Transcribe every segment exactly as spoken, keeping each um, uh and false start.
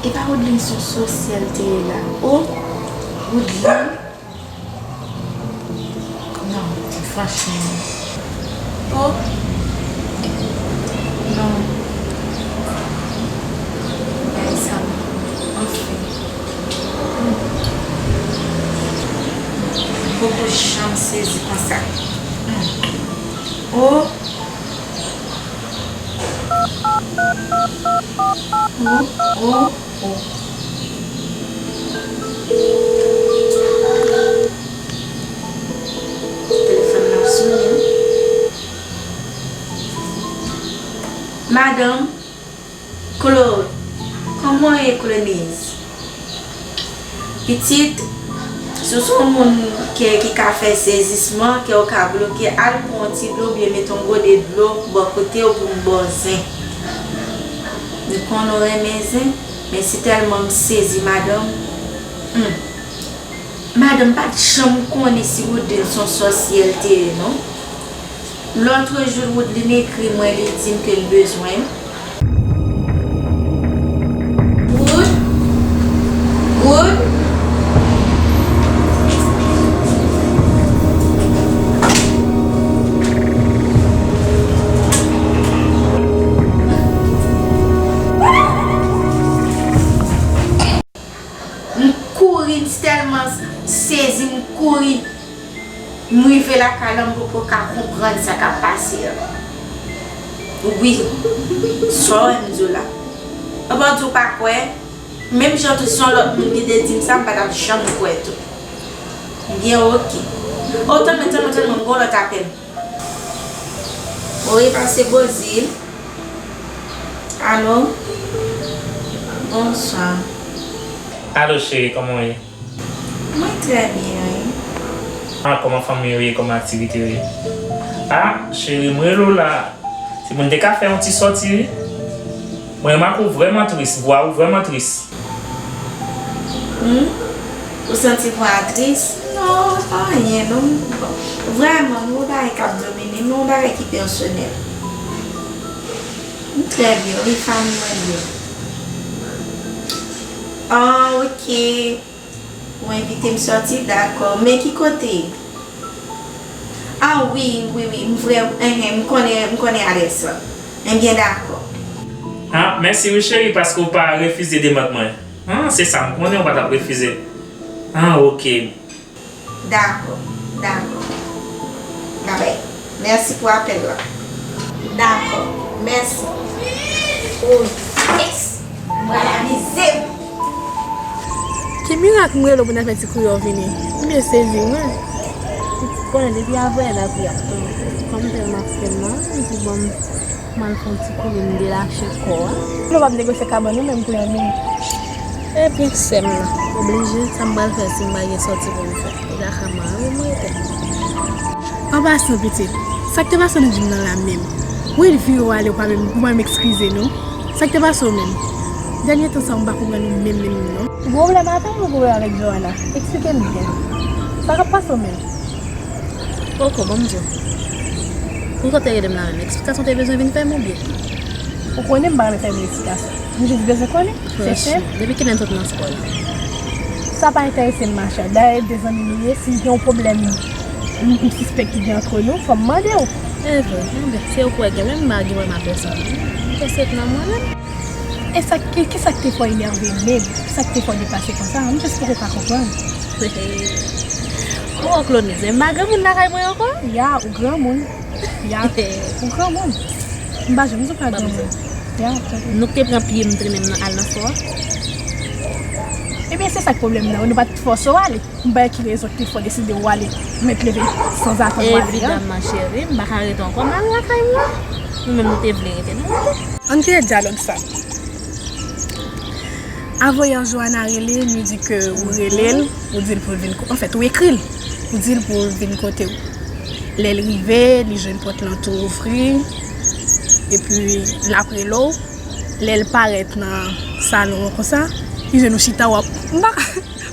E pa Woodline se yon sòsyè l te ye la. O, Woodline. Non, franchman. O. Non. Bagay sa, anfen. M poko janm sezi konsa. O. O, o, o. Telefòn nan ap sonnen. Madanm Claude, kòman w ye, Claudenice? Pitit, si w se yon moun kè ki ka fè sezisman, kè w ka bloke, al pran yon ti dlo oubyen mete yon gode dlo bò kote w pou m ba w zen. M konnen w renmen zen, men si tèlman m sezi, madanm. Hmm. Madanm, m pa t janm konnen si Woodline se yon sòsyè l te ye, non. Lòt jou, Woodline ekri mwen, li di m ke l bezwen m. Wood? Wood? M kouri, m tèlman sezi, m kouri. M rive lakay la, m poko ka konprann sa k ap pase a. Wi, sa w wè m di w la. Anben w di w pa kwè, menm jan tou, si yon lòt moun ki te di m sa, m pa t ap janm kwè tou. Byen, oke. O, tann mwen, tann mwen, tann mwen, m gen yon lòt apèl. Wi, pase Bozil. Alo? Bonswa. Alo, cheri, kòman w ye? Mwen trè byen, wi. Ah, kòman fanmi yo ye, kòman aktivite yo ye? Ah, cheri, m rele w la. Si moun te ka fè yon ti sòti, wi. Mwen remake w vrèman tris, vwa ou vrèman tris. Hmm? Ou santi vwa a tris? Non, anyen, non. Bon, vrèman, m gen yon bagay k ap domine m, yon bagay ki pèsonèl. M trè byen, wi, fanmi mwen byen. Ah, oke. Ou envite m sòti, dakò. Men ki kote? Ah, wi, wi, wi, m vrè, enhen, m konnen, m konnen adrès lan. Enbyen, dakò. Ah, mèsi wi, cheri, paske w pa refize demann mwen. Ah, se sa, m konnen w pa t ap refize. Ah, oke. Dakò, dakò. Babay. Mèsi pou apèl la. Dakò. Mèsi. O, yes! M pral amize m! Ki mirak m rele w pou n al fè ti kou yo vini? M byen sezi, wi. Ou konnen depi avanyè lapli ap tonbe. Kòm tèlman ap fè mal, m di bon, m al fè yon ti kouri, m delache kò a. Nou p ap negosye kabann ou menm pou yon minit? Ebyen, sè m nan, oblije, sa m pral fè si m pa gen sòti pou m fè? Li ta ka mare m rete. An pasan, pitit, sa k te pase w nan djim nan la menm? Wi, l vire w ale, w pa menm, w pa menm ekskize nou. Sa k te pase w menm? Dènye tan sa, m pa konprann ou menm, menm, non. Ou gen pwoblèm atò ou gen pwoblèm avèk Johanna? Eksplike m byen. Sa k ap pase w menm? Poko, ban m di w. Poukisa w te rele m la menm? Eksplikasyon w te bezwen vin fè m oubyen? Ou konnen m pa renmen fè moun eksplikasyon. M jis bezwen konnen. Se senp. Depi kilè n sot nan spò la? Sa pa enterese m, machè. Dayè, de zanmi nou ye, si gen yon pwoblèm m, m sispèk ki gen antre nou, fò m mande w. E vre, enben, se ou k wè gen, men m pa gen pwoblèm ak pèsonn. M te sot nan mwen menm. E sa, ki, ki sa k te fè w enève menm? Ki sa k te fè w deplase konsa? M jis poko ka konprann. O, Claudenice, m pa granmoun lakay mwen ankò? Ya, ou granmoun. Ya, ou granmoun. M pa janm di w pa granmoun. Ya, ok. Nou k te pran pye m trennen m nan al nan spò a. Ebyen, se sa k pwoblèm nan, nou pa t fòse w ale. M pa wè ki rezon ki te fè w deside w ale, mèt leve sanzatann w ale a. Evidaman, cheri, m pa ka rete ankò, m al lakay mwen. Nou menm nou te vle rete, nou rete. Ann kenbe dyalòg sa. Avanyè Johanna rele m, li di ke ou rele l, ou di l pou l vin ko-, anfèt, ou ekri l, ou di l pou l vin kote w. Lè l rive, li jwenn pòt lan tou ouvri, epi l ap rele w. Lè l parèt nan salon an konsa, li jwenn ou chita, w ap, m pa ka,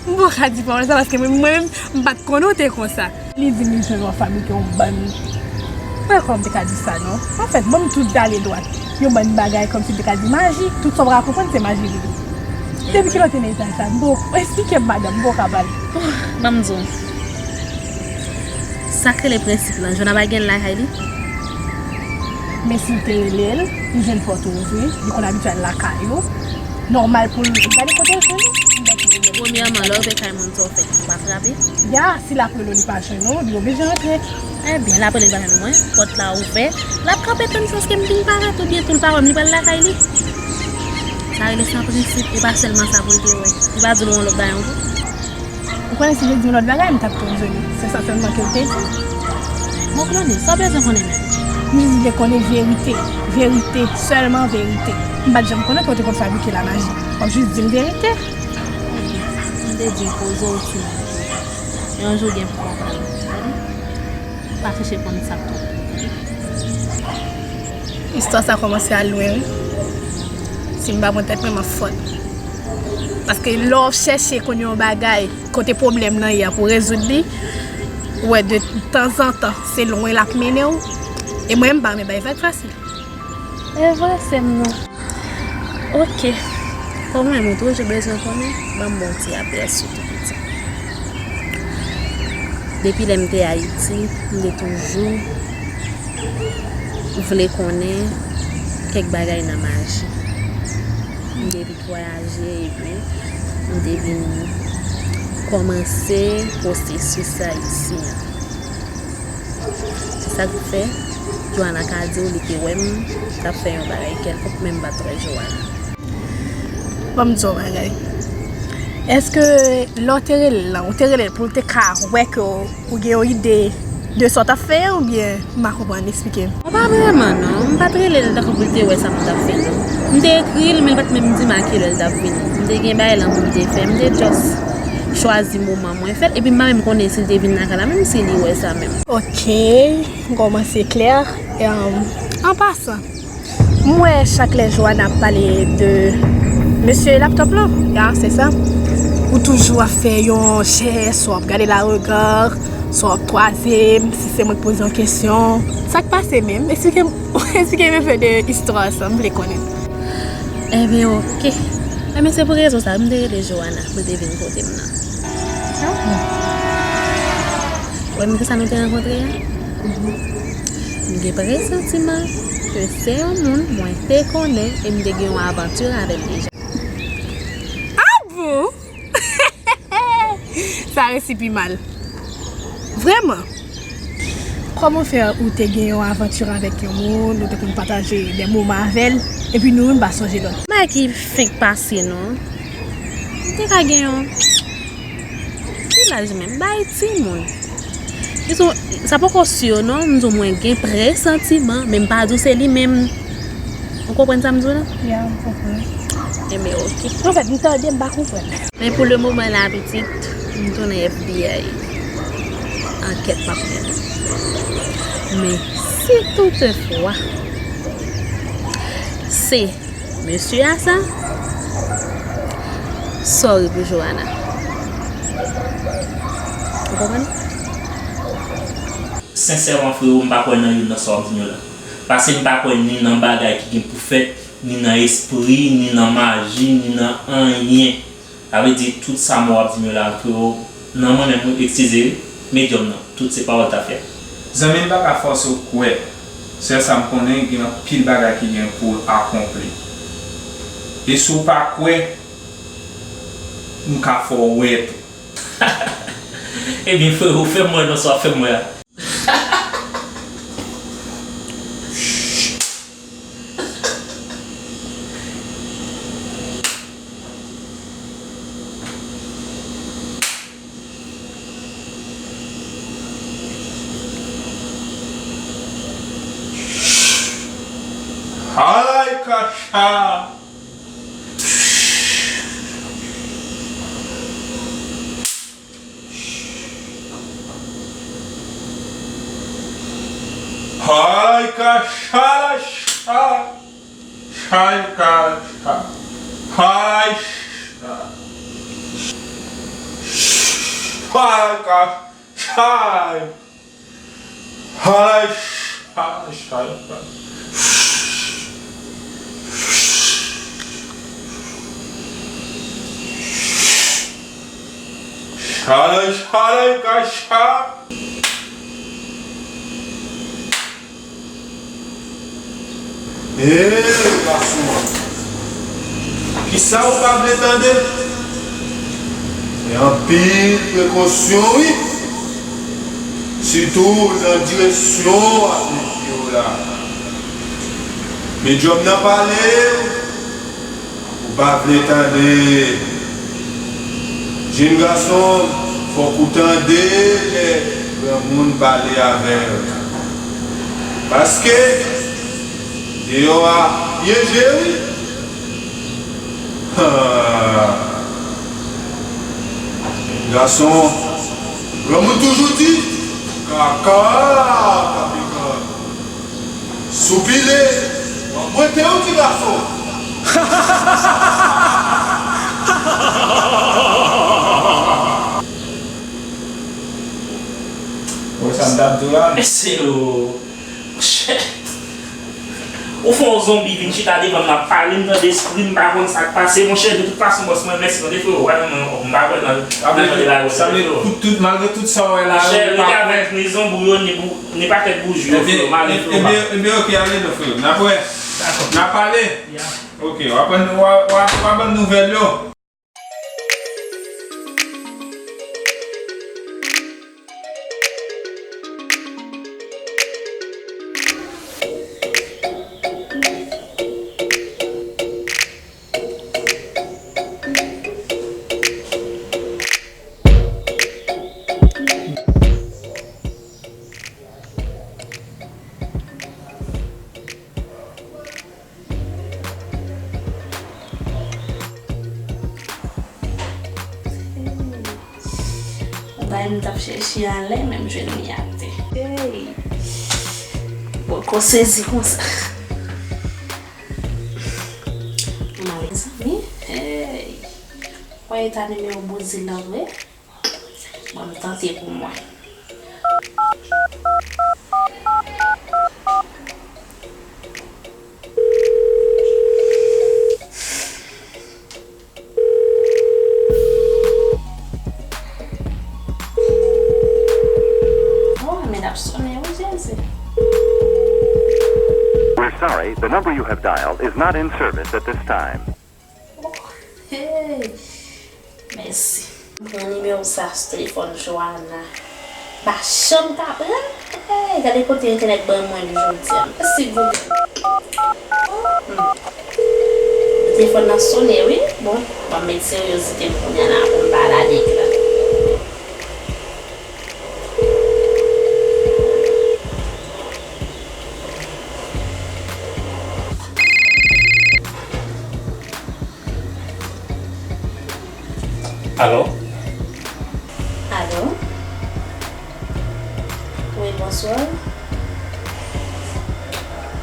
m pa ka di pawòl sa, paske mwen, mwen menm, m pa t konnen w te konsa. Li di m li jwenn w ap fabrike yon bann, mwen kwè m te ka di sa non. Anfèt, ban m tout dale dwat. Yon bann bagay kòmsi m te ka di maji, tout sa w pa ka konprann se maji li ye. Depi kilè w te nan eta sa? M poko, esplike m, madanm, m poko ka pale. Ban m di w. Sa k rele prensip lan, Jona pa gen lakay li? Men si l te rele l, li jwenn pòt ouvri, li konn abitye al lakay ou. Nòmal pou l gade kote l jwenn ou. Premyèman, lè w rive kay moun, sa w fè, ou pa frape? Ya, si l ap rele w, li pa jwenn ou, li oblije rantre. Ebyen, l ap rele, li pa jwenn mwen, pòt la ouvè, l ap kanpe tann jiskaske m vin parèt, oubyen tou l pa wè m, li pral lakay li. Sa rele san prensip, e pa sèlman sa pou l te wè. Li pa di l yon lòt bagay ankò. Ou konnen si l te di yon lòt bagay, m t ap tou jwenn li. Se sa sèlman ke l te di. Bon, Claude, sa w bezwen konnen menm? M jis vle konnen verite. Verite, sèlman verite. M pa t janm konnen ke w te konn fabrike lamaji. W ap jis di m verite. M te di w poze w ti moun. Yon jou gen pou w konprann. Tande? Pa chèche konn sa k twòp pou w, tande? Istwa sa kòmanse al lwen, wi. Si m pa pran tèt mwen, m ap fòt. Paske lè w chèche konn yon bagay, kote pwoblèm nan ye a pou w rezoud li, ou wè de tanzantan, se lwen l ap mennen w. E mwen, m pa renmen bay vag fasil. E vre, sè m nan. Oke. Kòm ou menm ou toujou bezwen konnen, ban m ba w ti apèsi tou piti. Depi lè m te Ayiti, m te toujou vle konnen kèk bagay nan maji. M te vin vwayaje epi m te vin kòmanse pwosesis sa isi an. Se sa k fè Joana ka di w li te wè m t ap fè yon bagay kèlkonk, men m pa t wè Joana. Ban m di w yon bagay. Èske lè w te rele l lan, ou te rele l pou l te ka wè ke w, ou gen yon ide de sa w t ap fè a, oubyen m pa konprann? Eksplike m. Mwen pa vrèman, non. M pa t rele l tankou pou l te wè sa m t ap fè, non. M te ekri l, men l pa t menm di m a kilè l t ap vini. M te gen bagay lan pou m te fè. M te just chwazi moman mwen fè l. Epi m pa menm konnen si l te vin lakay la, menm si li wè sa menm. Oke, m kòmanse klè. Em, an pasan, m wè chak lè Joana ap pale de mesye laptop lan, ya, se sa. Ou toujou ap fè yon jès, w ap gade l a rega, swa w ap kwaze m, si se mwen k poze yon kesyon. Sa k pase menm? Eksplike m, eksplike m enpe de istwa sa, m vle konnen. Enben, oke. Enben, se pou rezon sa, m te rele Joana, pou l te vin kote m nan. Ah bon? Wè, m te sa nou te rankontre a? M gen presantiman ke se yon moun mwen te konnen e m te gen yon avanti avè l deja. Ah bon? Sa resi pi mal. Vrèman. Kòman fè ou te gen yon avanti avèk yon moun, ou te konn pataje de moman avè l, epi nou youn pa sonje lòt? Bagay ki fenk pase, non. M te ka gen yon Ki laj menm? Bay timoun. Disou, sa poko si non, m di w mwen gen presantiman, men m pa di w se li menm. Ou konprann sa m di w la? Ya, m konprann. Enben, oke. Anfèt, m tande, m pa konprann. Men pou le moman la, pitit, m tounen F B I. Ankèt m ap mennen. Men si toutefwa se mesye a sa, sorry pou Joana. Ou konprann? Sensèman, frewo, m pa kwè nan youn nan sa w ap di m yo la. Paske m pa kwè ni nan bagay ki gen pou fèt, ni nan espri, ni nan maji, ni nan anyen. Sa vle di, tout sa m w ap di m yo la, frewo, nan mwen menm, wi, eskize, wi, medyòm nan, tout se pawòl tafya. Zanmi m pa ka fòse w kwè. Sèl sa m konnen, gen anpil bagay ki gen pou l akonpli. E si w pa kwè, m ka fè w wè tou. Ebyen, frewo, fè m wè nan sa w ap fè m wè a. Ay, kacha! Hay kachala cha. Chay kacha. Hay cha. Hay kachay. Hay chay chay. Kacha, kacha. Ee, gason an. Kisa ou pa vle tande? Gen anpil prekosyon, wi. Sitou nan direksyon w ap met pye w la. Medyòm nan pale, ou pa vle tande. Jenn gason, fòk ou tande lè granmoun pale avè w. Paske deyò a byen je, wi. Ha! Jenn gason, granmoun toujou di, kaka pa pikan. Soupile, w ap mwete yon ti gason. Wè sa m t ap di w la? Mesye o. Monchè. Ou fè yon zonbi vin chita devan m, l ap pale m nan lespri, m pa konn sa k pase. Monchè, de tout fason, bòs mwen, mèsi tande, freo. Wè, mwen, m pa kwè nan, nan jan de bagay sa. Tout, tout, malgre tout sa w wè la, monchè, ou pa rete avèk ni zonbi yo, ni bou-, ni pakèt bouji yo, freo. M ale, freo. Ebyen, ebyen, oke, ale non, freo. N ap wè. Dakò. N ap pale. Ya. Oke, w ap, w ap, w ap ban n nouvèl yo. Yon bagay m t ap chèche a lè, men m jwenn li atè. Hey! Poko sezi konsa. Mezanmi, hey! Wè eta nimewo Bozil la vre? Bon, m tante pou mwen. Oh, men l ap sonnen wi, Jezi. We're sorry, the number you have dialed is not in service at this time. Oh, hey. Mèsi. M pran nimewo sa sou telefòn Joanna. M pa janm ka pran. Hey, gade kote entènèt ban mwen li jodi a. Mèsi Google. Hmm. Telefòn nan sonnen wi. Bon, m ap met seryozite m kounye a la pou m pa lage la. Alo? Alo? Wi, bonswa.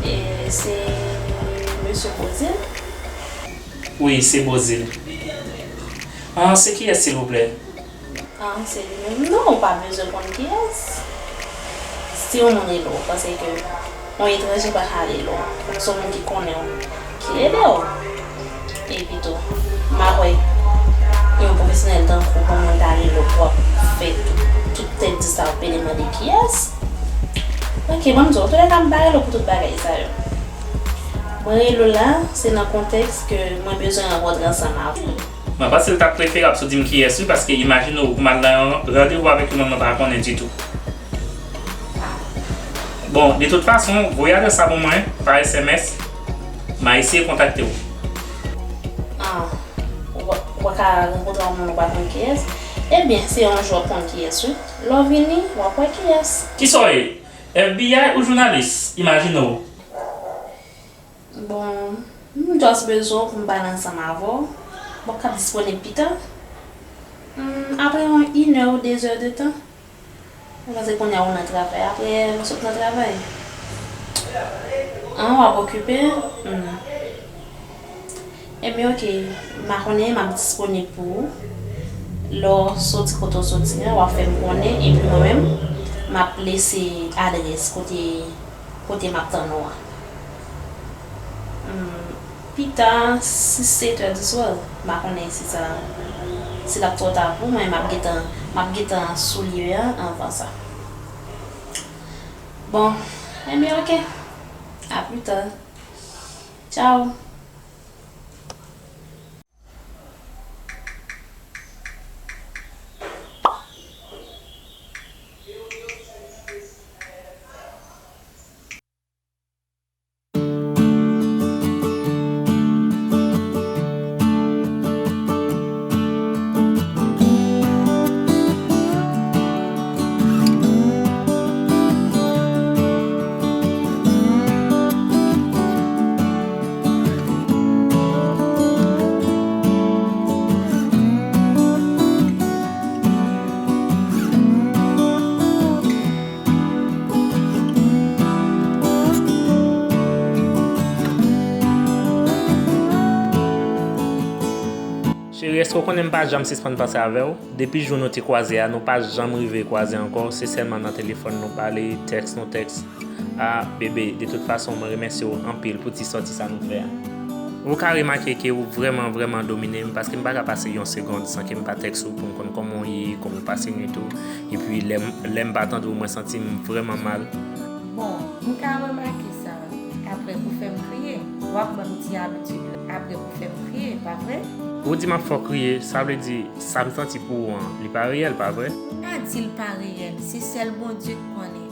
E se mesye Bozil? Wi, se Bozil. Ah, se kiyès, silvouplè? Ah, se li menm. Non, ou pa bezwen konn kiyès. Si yon moun rele w, paske yon etranje pa ka rele w. Fòk se yon moun ki konnen w, ki rele w. Epi tou, m pa kwè yon pwofesyonèl tankou w, pou moun ta rele w, pou w ap fè tout, tout tèt di sa, w ap pede mande kiyès. Ok, ban m di w, antoulèka, m pa rele w pou tout bagay sa yo. Mwen rele w la, se nan kontèks ke mwen bezwen rankontre ansanm avè w. Mwen panse l t ap preferab si w di m kiyès wi, paske imajine w pou m al nan yon randevou avèk yon nonm mwen pa konnen ditou. Bon, de tout fason, voye adrès la pou mwen pa S M S, m a eseye kontakte w. Ah, w, w ka rankontre yon moun ou pa konn kiyès? Ebyen, se yon jou w ap konn kiyès wi. Lè w vini, w ap wè kiyès. Kisa w ye? F B I ou jounalis? Imajine w. Bon, m just bezwen w pou m pale ansanm avè w. W ap ka disponib pita? Hmm, apre yon inè ou dezè de tan. Ou panse kounye a ou nan travay. Apre, ou sot nan travay. An, w ap okipe? Hmm. Ebyen, oke. M pa konnen, m ap disponib pou ou. Lè w soti kote w soti an, w ap fè m konnen. Epi mwen menm, m ap lese adrès kote kote m ap tann ou an. Hmm, pita, sis, sèt è di swa, m pa konnen si sa, Si l ap twò ta pou mwen, m ap gentan, m ap gentan sou li a anvan sa. Bon, enben, oke. A pli ta. Tchao. Cheri, èske w konnen m pa janm sispann panse avè w? Depi jou nou te kwaze a, nou pa janm rive kwaze ankò, se sèlman nan telefòn nou pale, tèks nou tèks. A, bebe, de tout fason, mwen remèsye w anpil pou ti sòti sa nou fè a. Ou ka remake ke ou vrèman, vrèman domine m, paske m pa ka pase yon segonn san ke m pa tèks ou pou m konn kòman w ye, kòman w pase nwit ou. Epi lè m, lè m pa tande w, mwen santi m vrèman mal. Bon, m ka remake sa. Apre pou fè m kriye. W ap ban m ti abitid la. Apre pou fè m kriye, pa vre? Ou di m ap fè w kriye, sa vle di sa m santi pou ou an, li pa reyèl, pa vre? Pa di l pa reyèl, se sèl Bondye k konnen.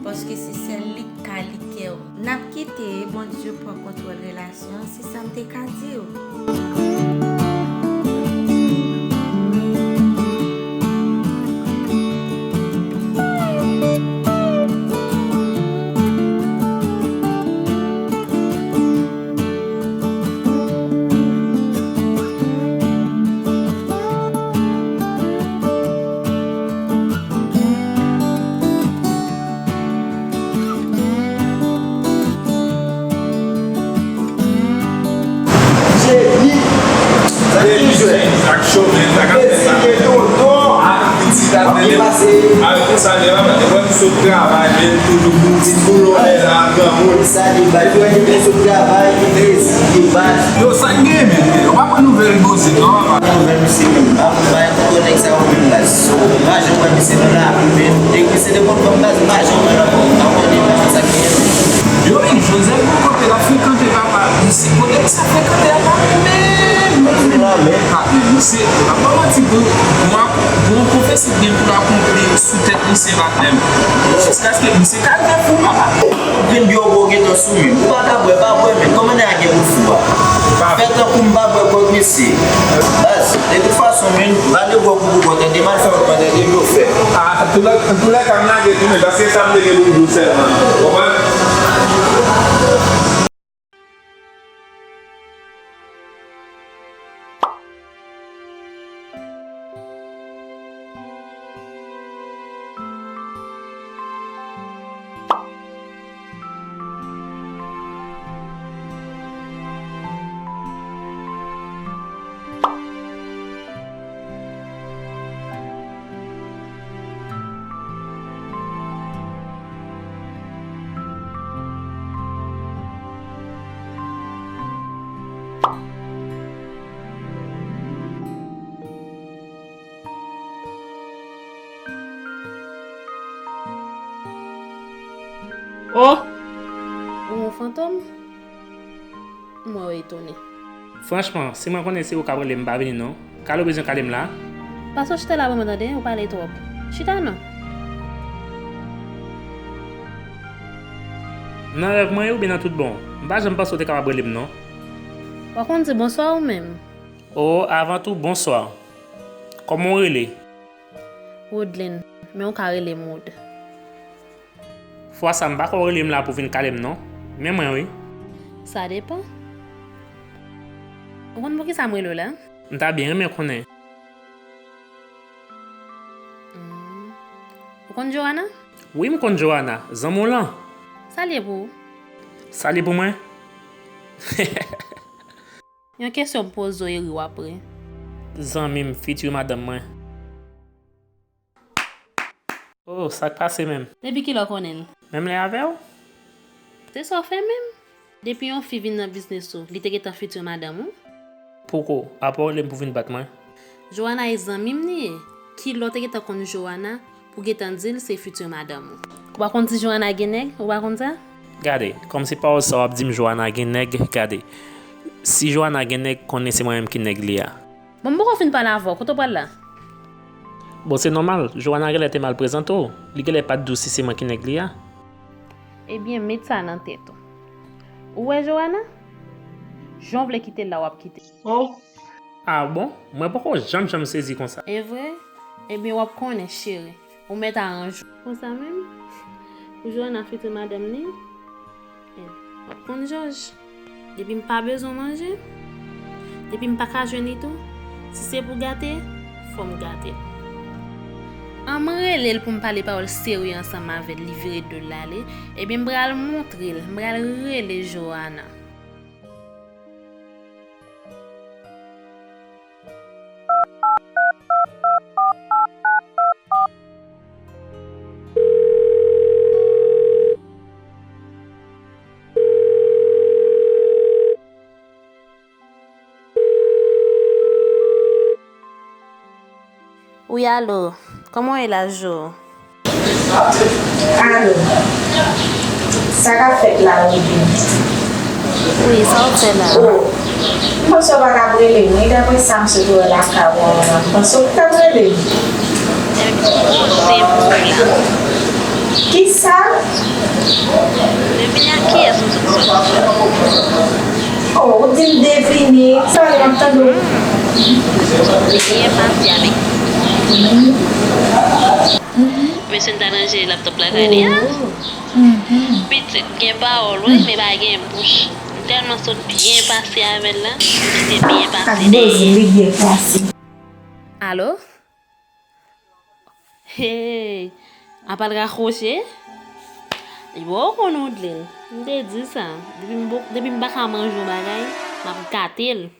Paske se sèl li k ka li kè w. N ap kite Bondye pran kontwòl relasyon an, se sa m te ka di w. Jeni. Sa ki jwèt? Ak chòmèl, sa k ap fèt la. Mesye tonton. Ak pitit atè. Ap pase. Avèk konsa, lè papa te wè m sot travay, men m toujou pou ti boulon lè la, granmoun. Sa li bay. Lè m sot travay, li trezi, li bat. Yo, sa k gen, men? Yo pa pran nouvèl Gozit, non, papa? Nouvèl misye menm. Ap bay pou nèg sa yo menm baz. M pa janm wè misye nan lapli, men nèg misye te konn ban m baz, m pa janm wè l ankò. M pa konnen sa k gen. Yo, men Joseph, bon kote l ap frekante papa misye? Kote misye ap frekante a pa menm? Pa menm, misye, m ap ba w manti, gon, gon, gon pwofesi k gen pou l akonpli sou tèt misye pa menm. Jiskaske misye ka rive fou, papa. Grenn djòl ou gentan sou men. Ou pa ka bwè, pa bwè, men kòman nèg la gen pou fou a? Fè tankou m pa bwè kòk mesye. Baz, de tout fason, men, pa de bwè pou bwè, tande, m al fè yon kòmantè de blo fè. A, antoulèka, m lage tou, men paske sa m te gen pou m di w sèlman. Konprann? Oh! Ou yon fantom? M wè w etone. Franchman, si mwen konnen se ou k ap rele m, m pa vini non. Kale w bezwen kale m la? Pase w chita la pou mwen tande, ou pale twòp. Chita non. Nan rèv mwen ye oubyen nan tout bon? M pa janm panse w te kapab rele m non. W a konn di bonswa ou menm? Oh, avan tou, bonswa. Kòman w rele? Woodline, men w ka rele m Wood. Fwa sa, m pa kwè w rele m la pou w vin kale m non. Men mwen wi. Sa depann. Ou konn poukisa m rele w la? M ta byen renmen konnen. Hmm. Ou konn Johanna? Wi, m konn Johanna, zanmi w lan. Sa l ye pou ou? Sa l ye pou mwen? Yon kesyon m poze w e ri w ap ri. Zanmi m, fiti madanm mwen. Oh, sa k pase menm? Depi kilè w konnen l? Menm lè avè w? Se sa w fè menm? Depi yon fi vin nan biznis ou, li te gentan fiti madanm ou? Poko, apa w rele m pou vin bat mwen? Johanna e zanmi m li ye. Ki lè w te gentan konn Johanna pou gentan di l se fiti madanm ou? Ou pa konn si Johanna gen nèg? Ou pa konn sa? Gade, kòmsi pawòl sa w ap di m Johanna gen nèg, gade. Si Johanna gen nèg, konnen se mwen menm ki nèg li a. Bon, m poko fin pale avè w. Kote w pral la? Bon, se nòmal. Johanna genlè te mal prezante w. Li genlè pa t di w si se mwen ki nèg li a. Ebyen, met sa nan tèt ou. Ou wè Johanna? Jan w vle kite l la, w ap kite l. Oh. Ah bon? Mwen poko janm, janm sezi konsa. E vre? Ebyen, w ap konnen, cheri. Ou mèt aranje w. Konsa menm? Pou Johanna fiti madanm li? Eh, w ap konn jòj. Depi m pa bezwen manje, depi m pa ka jwenn li tou, si se pou gate, fò m gate l. An m rele l pou m pale pawòl serye ansanm avè l, li vire do l l ale, ebyen m pral montre l, m pral rele Johanna. Wi, alo. Kòman w ye la, Jo? Alo. Sa k ap fèt la, Roody? Wi, sa w ap fè la? Oh. M panse w pa t ap rele m wi, daprè sa m sot wè lakay ou an la. M panse w t ap rele m. Ebyen, m poze pou ou la. Kisa? Devine ak kiyès m sot sòti. Oh, ou di m devine. Sa vle m ap tande w. Byen pase avèk. Mesye m t al ranje laptop lakay li a. Pitit gen pawòl wi, men pa gen bouch. M tèlman sot byen pase avè l la, m te byen pase dèyè. Alo? Hey, apa l rakwoche? Li poko konn ou dlil. M te di sa. Depi m bo-, depi m pa ka manje yon bagay, m ap gate l.